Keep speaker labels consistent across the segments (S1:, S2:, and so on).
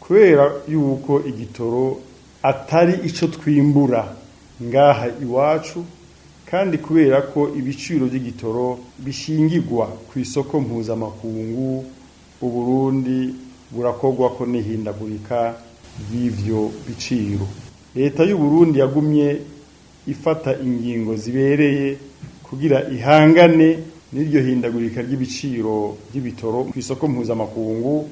S1: Kubera yuko igitoro atari ico twimbura ngaha iwacu, kandi kubera ko ibiciro by'igitoro bishingirwa ku isoko mpuzamakungu, Uburundi burakorwako n'ihindagurika ry'ivyo biciro. Leta y'Uburundi yagumye ifata ingingo zibereye kugira ihangane n'iryo hindagurika ry'ibiciro by'ibitoro ku isoko mpuzamakungu,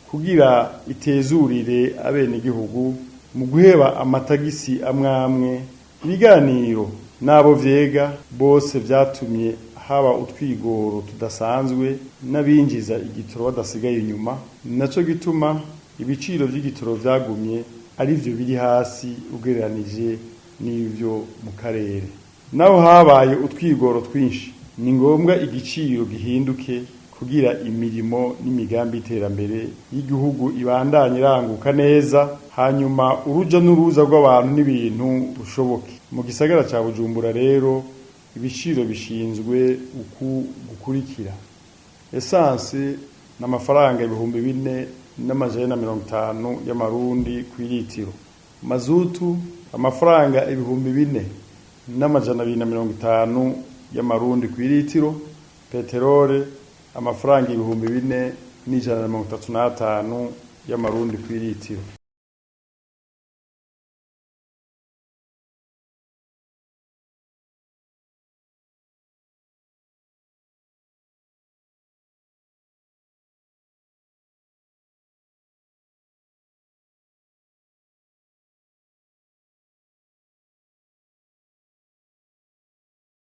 S1: kugira itezurire abenegihugu mu guheba amatagisi amwamwe. Ibiganiro n'abo vyega bose vyatumye haba utwigoro tudasanzwe, n'abinjiza igitoro badasigaye inyuma. Naco gituma ibiciro vy'igitoro vyagumye arivyo biri hasi ugereranije n'ivyo mu karere. Naho habaye utwigoro twinshi, ni ngombwa igiciro gihinduke kugira imirimo n'imigambi y'iterambere y'igihugu ibandanye iranguka neza, hanyuma uruja n'uruza rw'abantu n'ibintu rushoboke. Mu gisagara ca Bujumbura rero, ibiciro bishinzwe uku gukurikira: essence n'amafaranga 4450 y'amarundi kw'iritiro, mazutu amafaranga 4250 y'amarundi kw'iritiro, peterole amafaranga 4135 y'amarundi kw'iritiro.